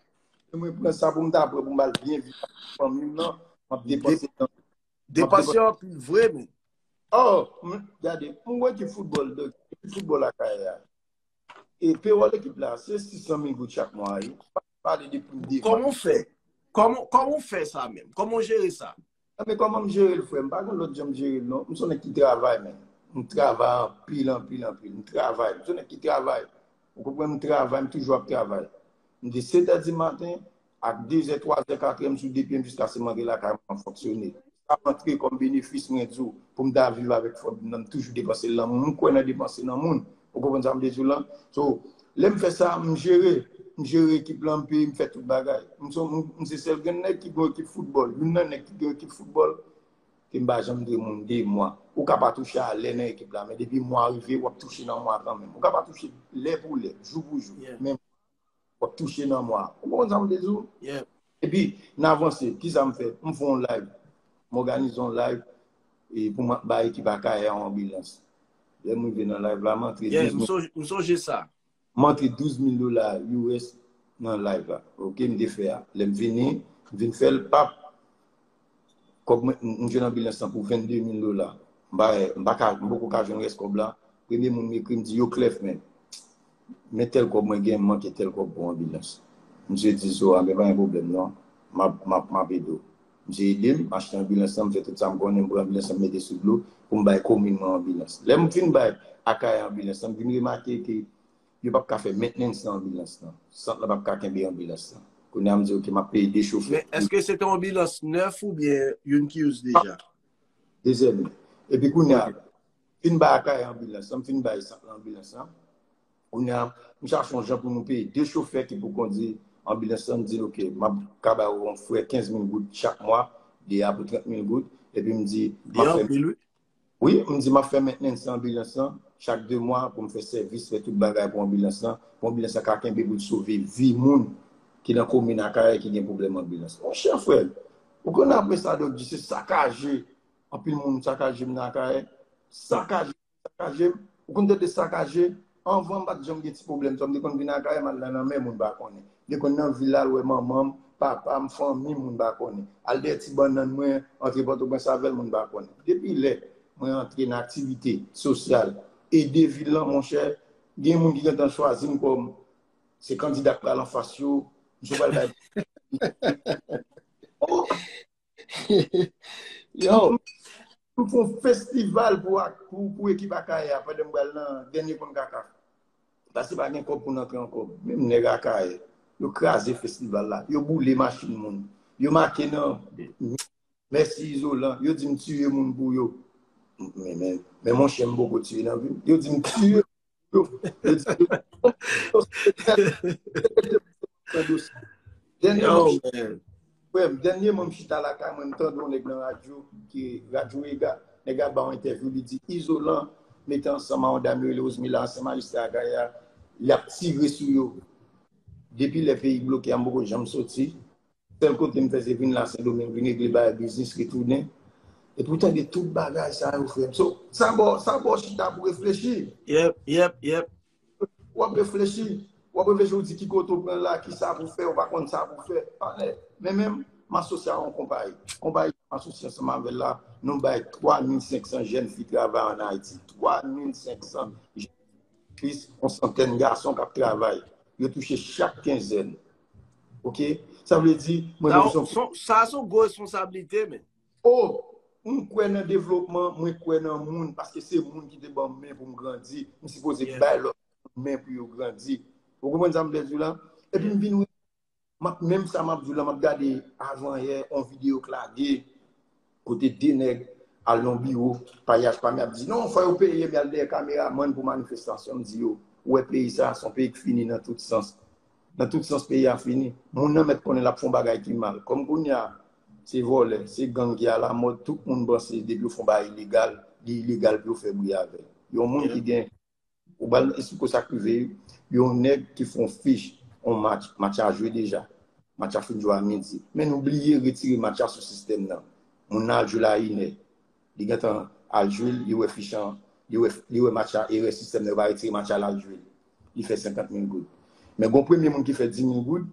mwen pran sa pou m ta pran pou m al byen viv ak fanmi m nan, m ap depanse nan. Depanse anpil vre men. Oh, gade, m wè ki foutbòl, donk, ki foutbòl Akayè a. E pewòl ekip la, se sis san mil goud chak mwa, wi. Pa pale de prim de. Kòman w fè? Kòman, kòman w fè sa menm? Kòman w jere sa? Men kòman m jere l, frè m? Pa gen lòt jan m jere l, non. M se yon nèg ki travay, men. M travay anpil, anpil, anpil. M travay. M se yon nèg ki travay. Ou konprann? M travay, m toujou ap travay. M de sèt è di maten, ak de zè, twa zè, kat è, m sou de pye m jiskaske m antre lakay mwen, m ap fonksyone. Sa m antre kòm benefis, mwen di w, pou m ta viv avèk fanmi m nan, m toujou depanse l nan moun. M kwè nan depanse nan moun. Ou konprann sa m vle di w lan? So, lè m fè sa, m jere. M jere ekip lan, m peye, m fè tout bagay. M se, m, m se sèl grenn nèg ki gen yon ekip foutbòl. Youn nan nèg ki gen yon ekip foutbòl, ke m pa janm dwe moun de mwa. Ou ka pa touche a lè nan ekip la, men depi mwa rive, w ap touche nan mwa kanmenm. Ou ka pa touche lè pou lè, jou pou jou. Men w ap touche nan mwa. Ou konprann sa m vle di w? Epi, n avanse. Kisa m fè? M fè yon live. M òganize yon live e pou m bay ekip Akayè a yon anbilans. Lè m rive nan live la, m antre douz mil. M sonje sa. M antre douz mil dola U S nan live la. Ok, m te fè a. Lè m vini, m vin fè l, pap. Kòb mwen, m jwenn anbilans lan pou vennde mil dola. M pa, m pa ka, m poko ka jwenn rès kòb la. Premye moun m ekri, m di, yo, Clef, men, men tèl kòb mwen gen, m manke tèl kòb pou anbilans. Misye di, so, a, men pa gen pwoblèm, non. M ap, m ap, m ap ede w. Misye ede m, m achte anbilans lan, m fè tout sa m konnen, m pran anbilans lan, m mete sou dlo, pou m bay komin mwen anbilans. Lè m fin bay Akayè anbilans lan, m vin remake ke yo p ap ka fè maintenance nan anbilans lan. Sant lan p ap ka kenbe anbilans lan. Kounye a, m di, ok, m ap peye de chofè. Men, èske se te yon anbilans nèf oubyen youn ki use deja? Dezyèm. Epi kounye a, fin bay Akayè anbilans lan, m fin bay sant lan anbilans lan. Kounye a, m chache yon jan pou nou peye de chofè ki pou kondui anbilans lan. M di l, ok, m ap ka ba ou yon frè kenz mil goud chak mwa, de a pou trant mil goud. Epi m di, m ap fè. Wi, m di m ap fè maintenance anbilans lan chak de mwa pou m fè sèvis, fè tout bagay pou anbilans lan, pou anbilans lan ka kenbe pou l sove vi moun ki nan komin Akayè ki gen pwoblèm anbilans. Monchè, frè, ou konn apre sa, Dodji, se sakaje. Anpil moun sakaje m nan Akayè. Sakaje, sakaje m. Ou konn tande sakaje? Anvan, m pa t janm gen ti pwoblèm sa. M te konn vin Akayè, m al nan lanmè, moun pa konnen. M te konn nan vil la, al wè manman m, papa m, fanmi m, moun pa konnen. Al dèyè ti bannann mwen, antre Pòtoprens avè l, moun pa konnen. Depi lè mwen antre nan aktivite sosyal, ede vil lan, monchè, Gen moun ki gentan chwazi m kòm se kandida k pral anfas yo. Misye pral bay. Oh, Yo, m fè yon festival pou, ak- pou, pou ekip Akayè a pandan m pral nan dènye konn kaka. Paske pa gen kòb pou n antre ankò. Menm nèg Akayè, yo kraze festival la. Yo boule machin moun. Yo make nan mèsi izolan. Yo di m tiye moun pou yo. Men, men, men monchè, m poko tiye nan vi m. Yo di m tiye yo. Yo di yo. Dènye yo, manch man. Frè m, dènyèman m chita lakay mwen, m tande yon nèg nan radyo, ki Radyo Ega, nèg la ba yon entèvyou, li di Izolan mete ansanm a yon dam yo rele Osmila, ansyen majistra Akayè a, y ap tire sou yo. Depi lè peyi bloke a, m poko janm soti. Sèl kote m fè se vin la Sendomeng, vin regle bagay biznis, retounen. Epi w tande tout bagay sa yo, frè m. So, sa ba w, sa ba w chita pou reflechi. Yep, yep, yep. W ap reflechi. W ap reflechi, ou di ki kote w pran la, ki sa pou fè, ou pa konn sa pou fè. Panè. Men menm, m asosye a yon konpayi. Konpayi m asosye ansanm avè l la, nou bay twa mil senk san jèn fi travay ann Ayiti. Twa mil senk san jèn fi, yon santèn gason k ap travay. Yo touche chak kenzèn. Oke? Sa vle di, mwen menm se yon Sa se yon gwo responsablite, men. Oh, m kwè nan devlopman, mwen kwè nan moun, paske se moun ki te ban m men pou m grandi. M sipoze bay lòt men pou yo grandi. Ou konprann sa m vle di w la? Epi m vin wè, m ap, menm sa m ap di w la, m ap gade avanyè, yon videyo k lage, kote de nèg al nan biwo, payaj pa m ap di, non, fò yo peye m, y al dèyè kameramann pou manifestasyon. M di yo, ou wè peyi sa, se yon peyi k fini nan tout sans. Nan tout sans, peyi a fini. Moun nan mèt konnen l ap fè yon bagay ki mal. Kòm kounye a, se vòlè, se gang ki alamòd, tout moun panse depi yo fè yon bagay ilegal, li ilegal pou yo fè bri avè l. Yon moun ki gen, ou pral esplike w sa k rive, yon nèg ki fè yon fich, yon match, match a jwe deja. Match a fin jwe a midi. Men nou bliye retire match a sou sistèm nan. Moun nan al jwe l a inè. Li gentan al jwe l, li wè fich an, li wè, li wè match a, erè sistèm nan, yo pa retire match a, l al jwe l. Li fè senkant mil goud. Men gon premye moun ki fè di mil goud,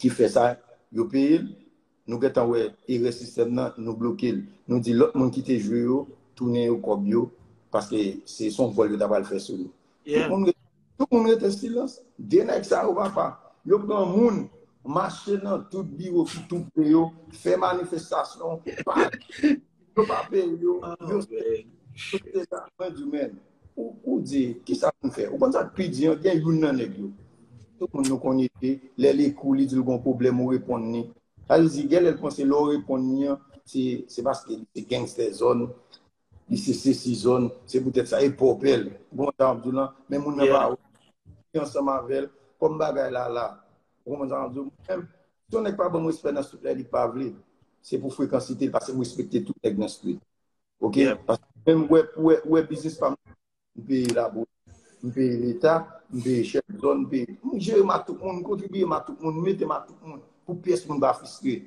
ki fè sa, yo peye l, nou gentan wè erè sistèm nan, nou bloke l. Nou di lòt moun ki te jwe yo, tounen yo kòb yo, paske se, se yon vòl yo ta pral fè sou nou. Tout moun, tout moun rete silans. De nèg sa yo, papa, yo pran moun, mache nan tout biwo ki tou pre yo, fè manifestasyon, pa, yo pa peye yo, yo se la, mwen di, men, ou, ou di, ki sa pou n fè? Ou konn sa k pi di an, gen youn nan nèg yo. Tout moun nou konnen, lè l ekri w, li di l gon pwoblèm, ou reponn li. Sa vle di, gen lè l panse lè w reponn li an, se, se paske li se gangstè zòn, li se sesi zòn, se poutèt sa, e pòpè l. Ou konprann sa m ap di w lan? Men moun nan pa wè, li ansanm avè l, kòm bagay la la. Ou konprann sa m ap di w? Menm, si yon nèg pa ban m respè nan street la, li pa vle. Se pou frekansite l, paske m respekte tout nèg nan street. Oke? Paske menm wè, wè, wè biznis pa m, m peye lapolis, m peye leta, m peye chèf zòn, m peye, m jere m ak tout moun, m kontribiye m ak tout moun, m mete m ak tout moun, pou pyès moun pa fristre.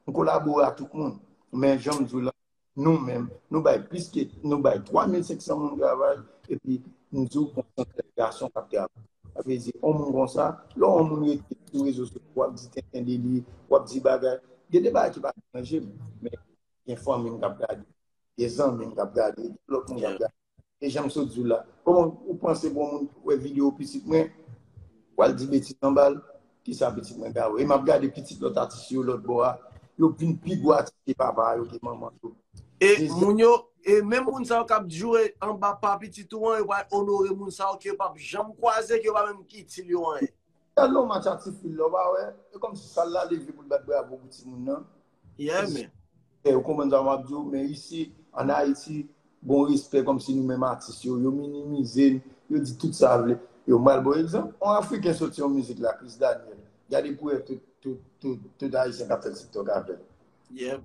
M kolabore ak tout moun. Men jan m di w la, nou menm, nou bay plis ke, nou bay twa mil senk san moun travay, epi m di w, gon santèn gason k ap travay. Sa vle di, yon moun konsa, lè yon moun rete sou rezo sosyo, w ap di tenten de li, w ap di bagay. Gen de bagay ki pa deranje m, men gen fanmi m k ap gade, gen zanmi m k ap gade, gen lòt moun k ap gade. E jan m sot di w la, kòman ou panse pou yon moun wè videyo pitit mwen, w al di betiz anba l, ki sa pitit mwen ka wè? E m ap gade pitit lòt atis yo lòt bò a, yo vin pi gwo atis ke papa yo, ke manman yo. E moun yo, e menm moun sa yo k ap joure anba pa pitit ou an, yo pral onore moun sa yo ke yo p ap janm kwaze, ke yo pa menm itil yo anyen. Gade yon match a ti fi l la, w pa wè? E kòmsi sal la leve pou l bat bravo pou timoun nan. Yeah, man. E ou konprann sa m ap di w, men isi, ann Ayiti, gon respè kòmsi nou menm atis yo, yo minimize n, yo di tout sa vle. Yo m pral ba w egzanp, yon Afriken soti yon mizik la, Chris Daniel. Gade pou wè tout, tout, tout, tout Ayisyen k ap fè TikTok avè l. Yeah.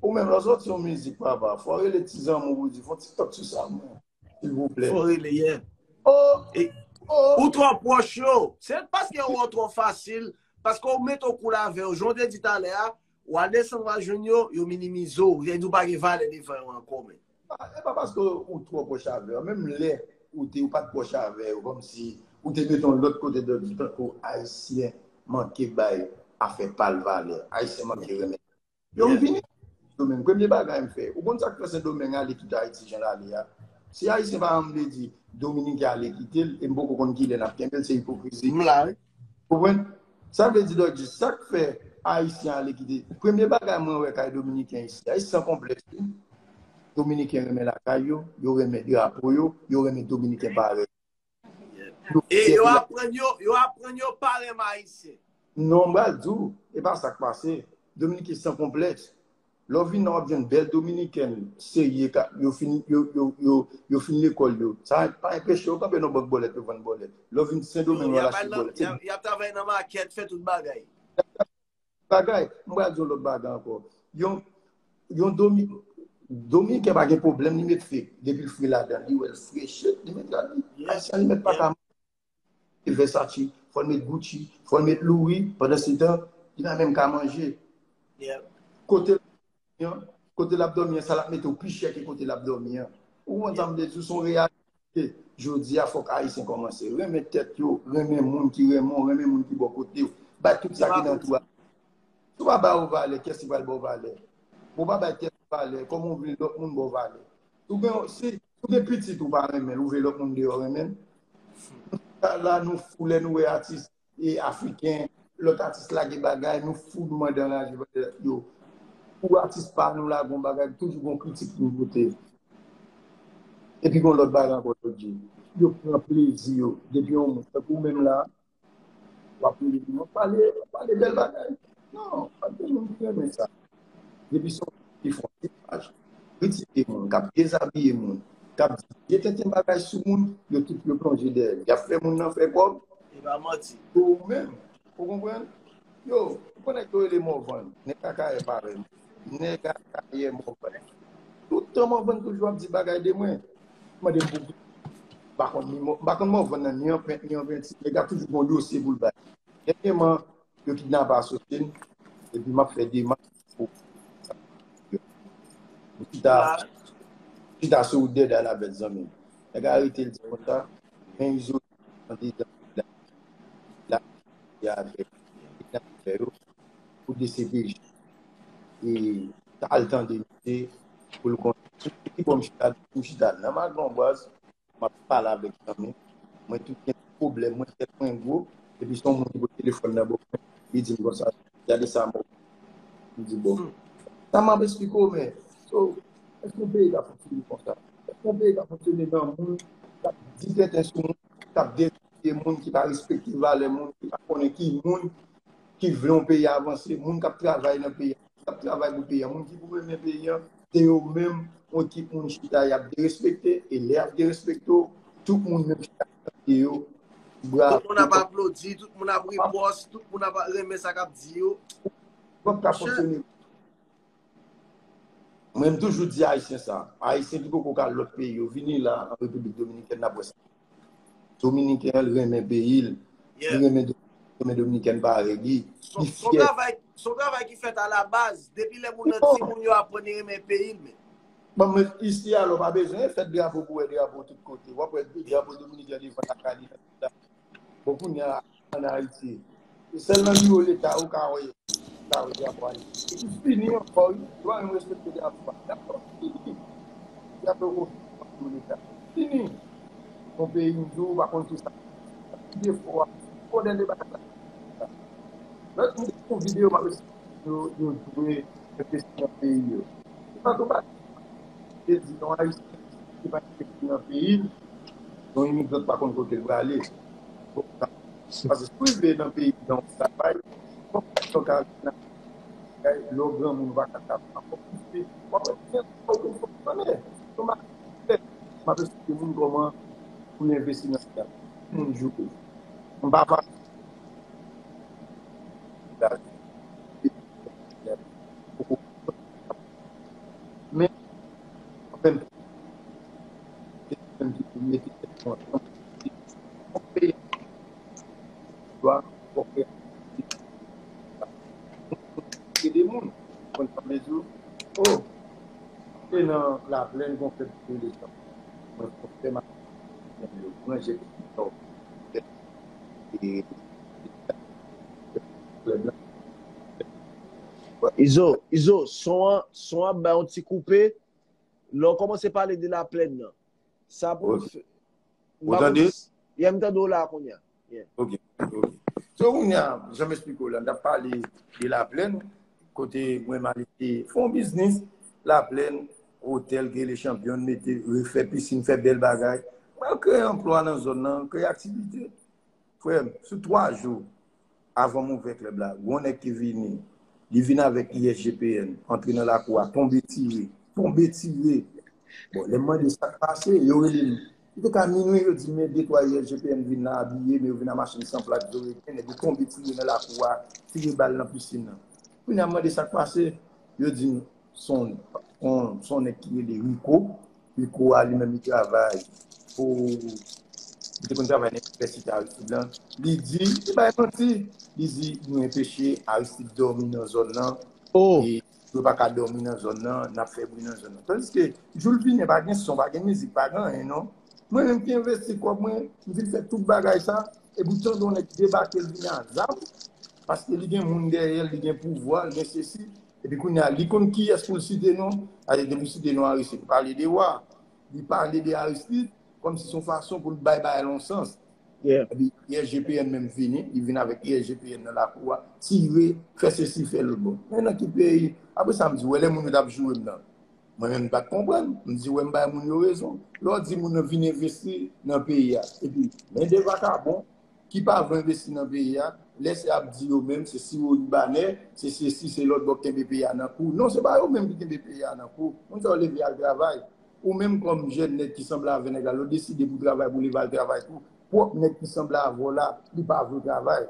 Ou menm, lè w soti yon mizik, papa, fò w rele ti zanmi w pou di, fè yon TikTok sou sa, mwen. Silvouplè. Fò rele, yeah. Oh! E, Oh! Ou twò pwòch yo. Se paske yo wè w twò fasil, paske w mete w koul avè yo. Jan w te di talè a, w a desann w a jwenn yo, yo minimize w. Yo di w pa gen valè devan yo ankò, men. Ah, e pa paske ou twò pwòch avè yo. Menm lè ou te, ou pa t pwòch avè yo, kòmsi ou te mete yon lòt kote de di tankou Ayisyen manke bay afè pa l valè. Ayisyen manke renmen. Yo m vini Sendomeng, premye bagay m fè. Ou konn sa k fè Sendomeng ale kite Ayiti jan l ale a? Si Ayisyen pa janm vle di Dominiken ale kite l, e m poko konn kilè n ap kenbe l, se ipokrizi. M la, wi. Konprann? Sa vle di, Dodgy, sa k fè Ayisyen ale kite. Premye bagay mwen wè kay Dominiken isi a, e san konplèks, wi. Dominiken renmen lakay yo, yo renmen drapo yo, yo renmen Dominiken parèy. E yo aprann yo, yo aprann yo pa renmen Ayisyen. Non, m pral di w, e pa sa k pase. Dominiken san konplèks. Lè w vin la, w ap jwenn bèl Dominikèn serye, ka, yo fin, yo, yo, yo, yo fin lekòl yo. Sa pa enpeche yo kanpe nan bank bòlèt, yo vann bòlèt. Lè w vin Sendomeng, yo al achte bòlèt. Y ap travay nan makèt, fè tout bagay. Bagay, m pral di yon lòt bagay ankò. Yon, yon Domi, Dominiken pa gen pwoblèm, li met fake. Depi l fre ladan, li wè l fre, shit, li met rad li. Ayisyen, li met pa ka manje. Li Versace, fò l met Gucci, fò l met Louis, pandan se tan, li pa menm ka manje. Kote l ap dòmi an, kote l ap dòmi an, sa l ap mete w pi chè ke kote l ap dòmi an. Ou konprann sa m vle di w, se yon reyalite. Jodi a, fòk Ayisyen kòmanse renmen tèt yo, renmen moun ki renmen w, renmen moun ki bò kote w. Bay tout sa ki nan tou a. Si w pa ba yo valè, kiyès ki pral ba w valè? Bon, w pa bay tèt ou valè, kòman w vle lòt moun ba w valè? Ou gen, si, si w gen pitit ou pa renmen l, ou vle lòt moun deyò renmen l? Sa la, nou fou lè nou wè atis e afriken, lòt atis lage bagay, nou fou, nou mande anraje valè yo. Pou atis pa nou lage yon bagay, toujou gen yon kritik pou nou pote. Epi gen yon lòt bagay ankò, Dodgy. Yo pran plezi yo. Depi yon moun, tankou ou menm la, w ap rele moun, w ap pale, w ap pale bèl bagay. Non, pa gen moun ki renmen sa. Depi se yon moun ki fè yon depaj, kritike moun, k ap dezabiye moun, k ap di vye tenten bagay sou moun, yo tout yo plonje dèyè l. Y ap fè moun nan fè kòb. E pa manti. Pou ou menm, ou konprann? Yo, ou konn nèg yo rele Mòvann, nèg Akayè parèy mwen. Nèg Akayè Mòvann. Tout tan Mòvann toujou ap di bagay de mwen. Mande m pou m pa konn ni Mò-, m pa konn Mòvann nan, ni an pent, ni an penti. Nèg la toujou gen yon dosye pou l bay. Dènyèman, yo kidnape asosye m, epi m ap fè demach pou m chita, chita sou wout Dèdal avèk zanmi m. Nèg la arete l di konsa, men Izo andedan la, la, avèk kidnapè yo pou D C P J. E ta al tande misye pou l konnen ki bò m chita, m chita nan Madanm Anbwaz, m ap pale avèk zanmi m. Mwen tou gen pwoblèm, mwen tèt mwen gwo, epi se yon moun ki pote telefòn nan bò mwen, li di m konsa, gade sa mò. M di bon. Sa m ap esplike w, men, so, èske yon peyi ka fonksyone konsa? Èske yon peyi ka fonksyone nan moun k ap di tenten sou moun, k ap derespekte moun, ki pa respekte valè moun, ki pa konnen ki moun ki vle yon peyi avanse, moun k ap travay nan peyi a, k ap travay pou peyi a, moun ki pou mennen peyi a, se yo menm, yon ekip moun chita, y ap derespekte, e lè y ap derespekte w, tout moun menm chita ap tande yo, bravo. Tout moun ap aplodi, tout moun ap repòs, tout moun ap renmen sa k ap di yo. W ap ka fonksyone. Mwen, m toujou di Ayisyen sa. Ayisyen ki poko ka al lòt peyi yo, vini la, an Repiblik Dominikèn, n ap wè sa. Dominiken an, l renmen peyi l. Li renmen, renmen Dominikèn parèy li. Li fyè. Se yon travay ki fèt alabaz. Depi lè moun nan timoun, yo aprann li renmen peyi l, men. Bon, men isi a, lè w pa bezwen fèt drapo pou wè drapo tout kote. W ap wè drapo Dominiken devan lakay li. Bon, kounye a, ann Ayiti, se sèl nan biwo Leta ou ka wè, ka wè drapo Ayiti. Epi fini ankò, wi, yo pa menm respekte drapo a. Drapo fini. Drapo yo pa pou Leta. Fini. Yon peyi m di w, ou pa konn kisa ki defo a. Fò dènye bagay la. Lòt m te fè yon videyo, m ap esplike yo, yo dwe envesti nan peyi yo. Se pa tou bagay. Te di yon Ayisyen ki pa envesti nan peyi l, yon imigran pa konn kote l prale. Paske si w rive nan peyi jan w travay, fòk yon ka lè w granmoun ou pa ka travay ankò. Fòk ou gen fòk ou konnen. M ap esplike moun kòman pou l envesti nan peyi a. Moun joure. M pa pale. Men, anfen, se li menm ki pou mete tèt nou ansanm. Fòk peyi a dwa, fòk ede moun. Konn sa m vle di w? Oh, se nan laplèn gon fèt pou lesan. Mwen, fòk fè ma, manje, Izo, Izo, son an, son an ap bay yon ti koupe. Lè w kòmanse pale de laplèn nan, Sa pou nou fè. Ou tande? Yeah, m tande w la kounye a. Yeah. Ok, ok. So, kounye a, jan m eksplike w la, m t ap pale de Laplèn, kote mwen m ale te fè yon biznis, Laplèn, otèl, kreye le chanpyon, mete, refè pisin, fè bèl bagay. Mwen kreye anplwa nan zòn nan, kreye aktivite. Frè m, sou twa jou, avan m ouvè klèb la, gon nèg ki vini. Li vin avèk I S G P N, antre nan lakou a, tonbe tire. Tonbe tire. Bon, lè m mande sa k pase, yo rele m. Li te ka minui, yo di m, men de twa I S G P N vin la abiye, men yo vin a machin san plak, zo reken, nèg yo tonbe tire nan lakou a, tire bal nan pisin nan. Kounye a m mande sa k pase, yo di m, se yon, se yon, se yon nèg ki rele Rico. Rico a li menm li travay pou, li te konn travay nan inivèsite Aristide lan. Li di, li bay manti. Li di, nou enpeche Aristide dòmi nan zòn nan. E yo pa ka dòmi nan zòn nan, n ap fè bri nan zòn nan. Tandiske, jou l vini, pa gen son, pa gen mizik, pa gen anyen, non. Mwen menm ki envesti kòb mwen, m vin fè tout bagay sa, epi w tande yon nèg debake, l vini a zam, paske li gen moun dèyè l, li gen pouvwa, li gen sesi. Epi kounye a, li konn kiyès pou l site non. Alè, depi l site non Aristide, li pale de wa, li pale de Aristide, kòmsi se yon fason pou l bay bagay la yon sans. Epi, I S G P N menm vini, li vin avèk I S G P N nan lakou a, tire, fè sesi, fè lòt bò. Men nan ki peyi? Apre sa, m di, wè lè moun yo t ap joure m nan. Mwen menm, m pa t konprann. M di, wè, m bay moun yo rezon. Lè w di moun nan vin envesti nan peyi a, epi, men de vakabon, ki pa vle envesti nan peyi a, lè se ap di yo menm, se siwo libanè, se sesi, se lòt bò k kenbe peyi a nan kou. Non, se pa yo menm ki kenbe peyi a nan kou. Moun sa yo leve al travay. Ou menm kòm jèn nèg ki sanble avè nèg la, lè w deside pou w travay, pou w leve al travay tou, pwòp nèg ki sanble avè w la, li pa vle w travay.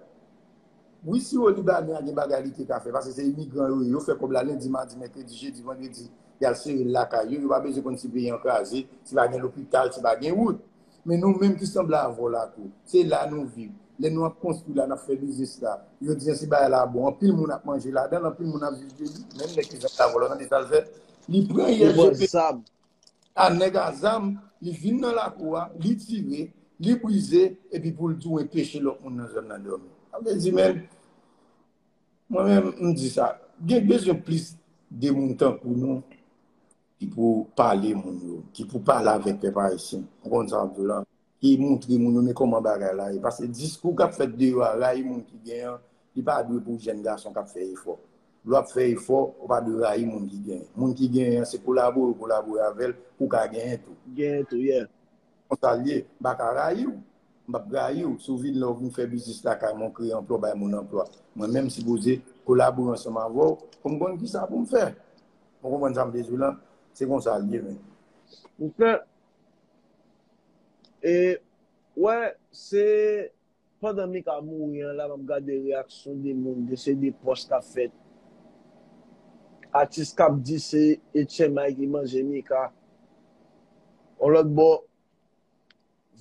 Wi, siwo libanè a gen bagay li te ka fè, paske se imigran yo ye. Yo fè kòb la lendi, madi, mèkredi, jedi, vandredi. Y al sere l lakay yo. Yo pa bezwen konn si peyi an kraze, si pa gen lopital, si pa gen wout. Men nou menm ki sanble avè w la tou, se la nou viv. Lè nou ap konstwi la, n ap fè biznis la. Jodi a, si bagay la bon, anpil moun ap manje ladan l, anpil moun ap viv de li. Menm nèg ki sanble avè w la, tande sa l fè? Li pran I S G P, a nèg a zam, li vin nan lakou a, li tire, li brize, epi pou l di w enpeche lòt moun nan zòn nan dòmi. Sa vle di, men, mwen menm, m di sa, gen bezwen plis de moun tankou nou ki pou pale moun yo, ki pou pale avèk pèp ayisyen. Ou konn sa m di w la? Ki montre moun yo men kòman bagay la ye. Paske diskou k ap fèt deyò a, rayi moun ki genyen an, li pa dwe pou jèn gason k ap fè efò. Lè w ap fè efò, ou pa dwe rayi moun ki genyen. Moun ki genyen an, se kolabore w kolabore avè l pou w ka genyen tou. Genyen tou, yeah. Konsa l ye, m pa ka rayi w. M p ap rayi w. Si w vin la, w vin fè biznis lakay mwen, w kreye anplwa, w bay moun anplwa. Mwen menm, m sipoze kolabore ansanm avè w pou m konn kisa pou m fè. Ou konprann sa m vle di w lan? Se konsa l ye, men. Ok. E, wè, se pandan Mika mouri an la, m ap gade reyaksyon de moun, de se de pòs k ap fèt. Atis k ap di se H M I ki manje Mika. On lòt bò,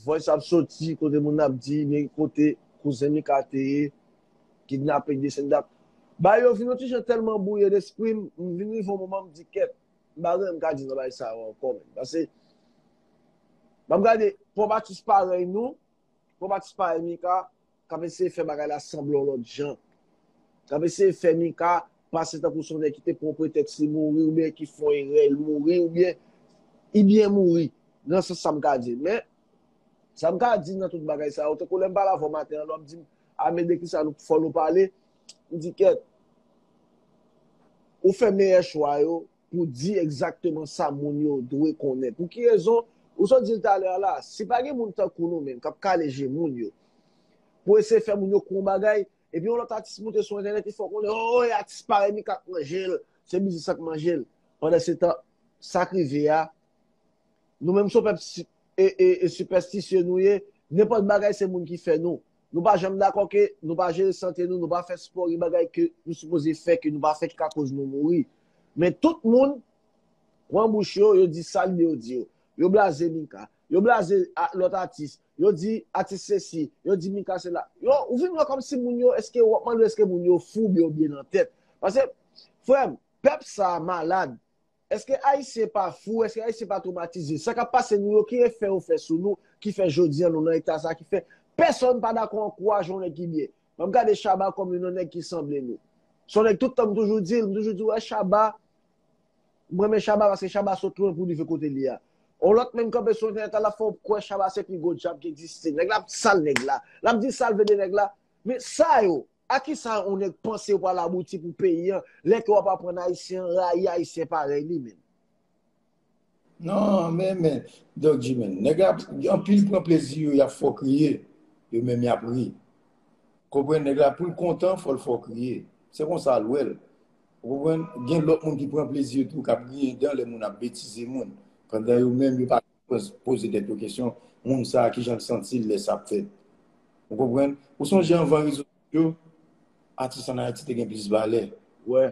voice ap soti kote moun ap di, men kote kouzen Mika te ye, kidnape, desann dap. Bagay yo vin yon ti jan tèlman bwouye lespri m, m vin rive yon moman m di kèt, m pa gen anyen m ka di nan bagay sa yo ankò, men. Paske, m ap gade, pwòp atis parèy nou, pwòp atis parèy Mika, k ap eseye fè bagay la sanble yon lòt jan. K ap eseye fè Mika pase tankou se yon nèg ki te pran pretèks li mouri, oubyen ki fè yon erè, li mouri, oubyen li byen mouri. Nan sans sa m ka di. Men, sa m ka di nan tout bagay sa yo, tankou lè m pale avè w maten an, lè w ap di m, a men de kisa nou, fò nou pale, m di kèt, ou fè meyè chwa yo, pou di egzakteman sa moun yo dwe konnen. Pou ki rezon? Ou sot di l talè a la, si pa gen moun tankou nou menm k ap kale je moun yo, pou eseye fè moun yo kwè yon bagay, epi yon lòt atis moute sou entènèt, li fè w konnen, o, e atis parèy Mika k manje l, se biznis sa k manje l. Pandansetan, sa k rive a, nou menm se yon pèp si- e, e, e sipèstisye nou ye, nenpòt bagay se moun ki fè nou. Nou pa janm dakò ke nou pa jere sante nou, nou pa fè spò, gen bagay ke nou sipoze fè, ke nou pa fè ki ka koz nou mouri. Men tout moun pran bouch yo, yo di sa lide yo di yo. Yo blaze Mika, yo blaze a- lòt atis, yo di atis sesi, yo di Mika sela. Yo, ou vin wè kòmsi moun yo, èske w ap mande èske moun yo fou oubyen yo byen nan tèt. Paske, frè m, pèp sa a malad. Èske Ayisyen pa fou? Èske Ayisyen pa twomatize? Sa k ap pase nou yo, ki efè yo fè sou nou, ki fè jodi a nou nan eta sa, ki fè pèsonn pa dakò ankouraje yon nèg ki byen? M ap gade Shabba kòm youn nan nèg ki sanble nou. Se yon nèg tout tan m toujou di l, m toujou di, wè, Shabba, m renmen Shabba paske Shabba sot lwen pou rive kote li a. Yon lòt menm kanpe sou entènèt la, l ap fè w kwè Shabba se pi gwo djab ki egziste. Nèg la ap sal nèg la. L ap di sa l vle de nèg la. Men sa yo, a kisa yon nèg panse yo pral abouti pou peyi an, lè ke w ap aprann Ayisyen an rayi Ayisyen parèy li menm? Non, men, men, Doc G, men, nèg la, anpil pran plezi yo, y ap fè w kriye, yo menm y ap ri. Konprann, nèg la, pou l kontan, fò l fè w kriye. Se konsa l wè l. Ou konprann? Gen lòt moun ki pran plezi yo tou, k ap griyen dan lè moun ap betize moun. Pandan yo menm, yo pa poz- poze tèt yo kesyon, moun sa a, kijan l santi l lè sa ap fèt? Ou konprann? Ou sonje anvan rezo sosyo, atis ann Ayiti te gen plis valè. Wè.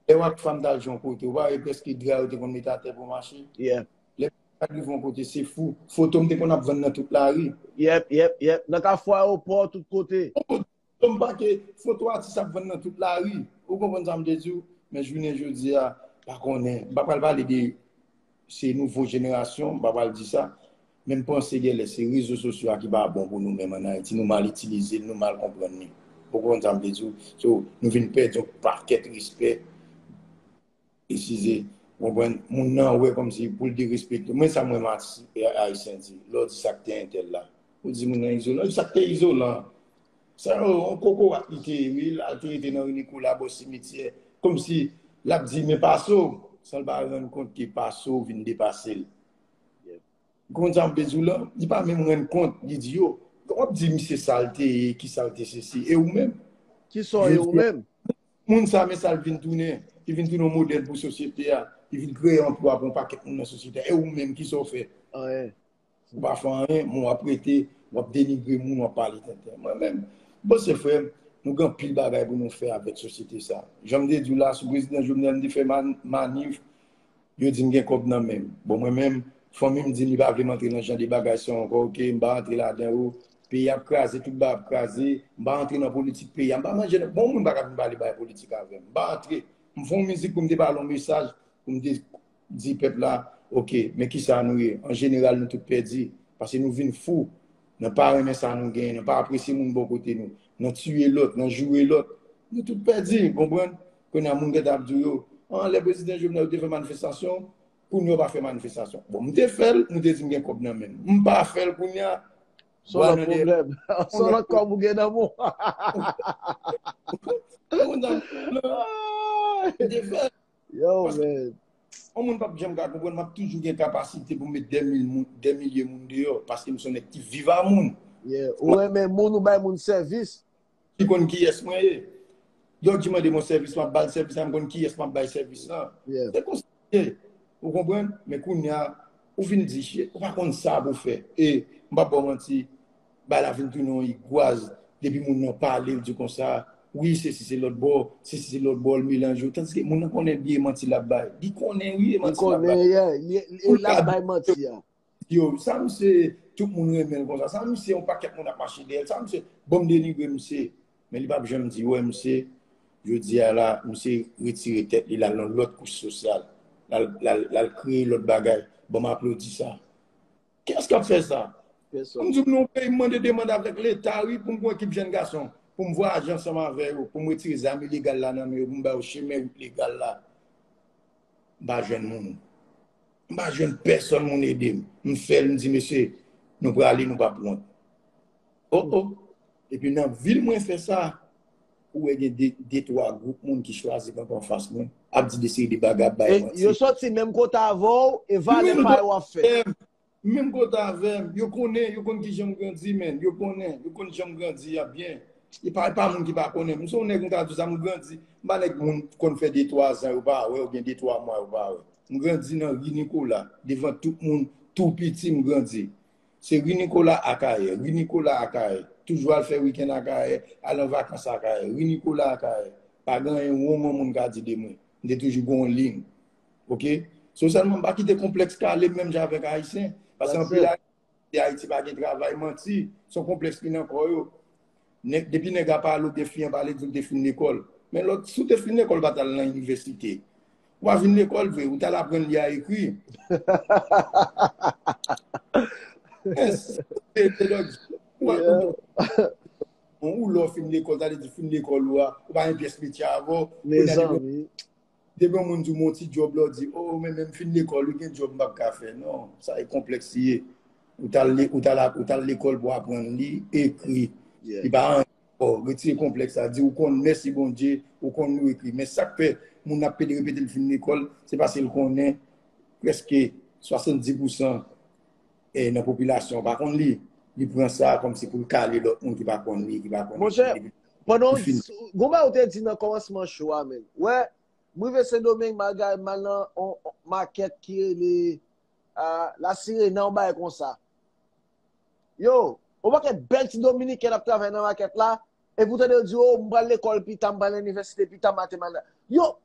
Lè w ak fanm t al jwe yon kote, ou pa wè prèske dra yo te konn mete atè pou mache? Yeah. Lè m t al rive yon kote, se fou. Foto m te konn ap vann nan tout lari. Yep, yep, yep. Nan kafou ayewopò, tout kote. Foto m pake, foto atis ap vann nan tout lari. Ou konprann sa m te di w? Men jounen jodi a, pa konnen. M pa pral pale de se nouvo jenerasyon, m pa pral di sa. Men m panse genlè se rezo sosyo a ki pa bon pou nou menm ann Ayiti. Nou mal itilize l, nou mal konprann li. Ou konprann sa m vle di w? So, nou vin pèdi yon pakèt respè. Eskize, ou konprann? Moun nan wè kòmsi pou l derespekte. Mwen sa m wè m atis ayisyen di. Lè w di sa k te entèl la. Ou di moun nan izolan. Sa k te izolan? Sa yo, yon kokorat li te ye, wi, l al te rete nan ri Nikola bò simityè. Kòmsi l ap di, men pase w, san l pa rann kont ke pase w vin depase l. Ou konn sa m vle di w lan? Li pa menm rann kont, li di yo. W ap di misye sa l te ye, ki sa l te sesi, e ou menm? Ki sa w ye ou menm? Moun sa, men sa l vin tounen. Li vin tounen yon modèl pou sosyete a. Li vin kreye anplwa pou yon pakèt moun nan sosyete a. E ou menm, ki sa w fè? Anyen. Ou pa fè anyen, men w ap rete, w ap denigre moun, w ap pale tenten. Mwen menm, bon, se frè m, nou gen anpil bagay pou nou fè avèk sosyete sa. Jan m te di w la, sou prezidan Jovenel, m te fè man- manif, yo di m gen kòb nan men m. Bon, mwen menm, fanmi m di m li pa vle m antre nan jan de bagay sa yo ankò, oke, m pa antre ladan yo. Peyi ap kraze, tout bagay ap kraze, m pa antre nan politik peyi a, m pa manje nan, bon, moun pa ka vin pale bagay politik avè m. M pa antre. M fè yon mizik pou m te pale yon mesaj, pou m te di pèp la, oke, men kisa nou ye? An jeneral, nou tout pèdi, paske nou vin fou. Nan pa renmen sa nou genyen, nan pa apresye moun bò kote nou, nan tiye lòt, nan joure lòt. Nou tout pèdi, konprann? Kounye a, moun gentan ap di w yo, an, lè prezidan Jovenel te fè manifestasyon, kounye a w pa fè manifestasyon. Bon, m te fè l, nou te di m gen kòb nan men m. M pa fè l kounye a, Se yon lòt pwoblèm. Se yon lòt kòb ou gen nan men w. Moun nan, m te fè l. Yo, man. Yon moun p ap janm ka konprann, m ap toujou gen kapasite pou m met dè mil moun, dè milye moun deyò, paske m se yon nèg ki viv a moun. Yeah. Ou renmen moun, ou bay moun sèvis. Li konn kiyès mwen ye. Donk, li mande m yon sèvis, m ap ba l sèvis la, m konn kiyès m ap bay sèvis lan. Yeah. Se konsa l ye. Ou konprann? Men kounye a, ou vin di, shit, ou pa konn sa pou w fè. E, m p ap ba w manti, bagay la vin tounen yon igwaz. Depi moun nan pale, l di konsa, wi, sesi se lòt bò, sesi se lòt bò, l melanje w. Tandiske moun nan konnen byen manti l ap bay. Li konnen, wi, e Li manti l ap bay. konnen, yeah. Li, li, l ap bay manti a. Yo, sa misye, tout moun renmen l konsa. Sa misye, yon pakèt moun ap mache dèyè l. Sa misye, ban m denigre misye. Men li p ap janm di, wè, misye, jodi a la, misye retire tèt li, l al nan lòt kouch sosyal. L al, l al, l al kreye lòt bagay. Ban m aplodi sa. Kiyès k ap fè sa? Pèsòn. M di w, nan yon peyi, m mande demann avèk Leta, wi, pou m gen yon ekip jèn gason, pou m vwayaje ansanm avè yo, pou m retire zam ilegal la nan men yo, pou m ba yo chemen wout legal la. M pa jwenn moun. M pa jwenn pèsòn moun ede m. M fè l, m di, mesye, nou prale, nou p ap wont. Oh, oh. Epi nan vil mwen fè sa, ou wè gen de, de, twa gwoup moun ki chwazi kanpe anfas mwen, ap di de seri de bagay, ap bay E manti. Yo soti menm kote avè w, e valè pa yo w ap fè. Menm kote avè m, yo konnen, yo konn kijan m grandi, men. Yo konnen, yo konn jan m grandi a byen. E pa, e pa moun ki pa konnen m. M se yon nèg, m ka di w sa, m grandi. M pa nèg moun konn fè de, twa zan, yo pa wè, oubyen de, twa mwa, yo pa wè. M grandi nan ri Nikola, devan tout moun, tou piti, m grandi. Se ri Nikola Akayè, ri Nikola Akayè. Toujou al fè wikenn Akayè, al an vakans Akayè. Ri Nikola Akayè. Pa gen anyen won moun ka di de mwen. M te toujou gen yon liy. Oke? So sèlman m pa kite konplèks kale m menm jan avèk Ayisyen. Paske anpil Ayisyen di Ayiti pa gen travay, manti. Se yon konplèks ki nan kò yo. Nèg, depi nèg la pale w de fi an, pale di w te fin lekòl. Men lòt, si w te fin lekòl, w pa t al nan inivèsite. W pa fin lekòl vre, ou t al aprann li a ekri. Yes. Se, se lòt. Ou pa, ou, ou lè w fin lekòl, sa vle di fin lekòl ou a, ou pa gen pyès metye avè w. Mezanmi. Depi yon moun di w yon ti djòb la, w di, "Oh, men, men m fin lekòl, wi, gen djòb m p ap ka fè." Non, sa e konplèks li ye. Ou t al le- ou t al ap- ou t al lekòl pou aprann li, ekri. Li pa anyen ankò. Retire konplèks la, di ou konn, mèsi Bondye, ou konn li, ou ekri. Men sa k fè moun ap pede repete l fin lekòl, se paske l konnen prèske swasanndis pousan e nan popilasyon pa konn li, li pran sa kòmsi pou l kale lòt moun ki pa konn li, ki pa konn ekri. Monchè, epi pandan ou fin. Gon bagay ou te di nan kòmansman show a, men. Wè, m rive Sendomeng, m al gade, m al nan on, on makèt ki rele, ah, La Sirena, yon bagay konsa. Yo, yon pakèt bèl ti Dominiken ap travay nan makèt la, epi w tande yo di, "Oh, m pral lekòl pita, m pral nan inivèsite pita, maten, maten." Yo,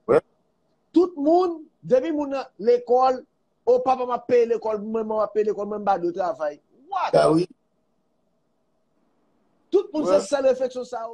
tout moun, depi moun nan lekòl, "Oh, papa m ap peye lekòl, manman m ap peye lekòl, mwen m pa dwe travay." What? Sa wi. Tout moun se sèl refleksyon sa yo.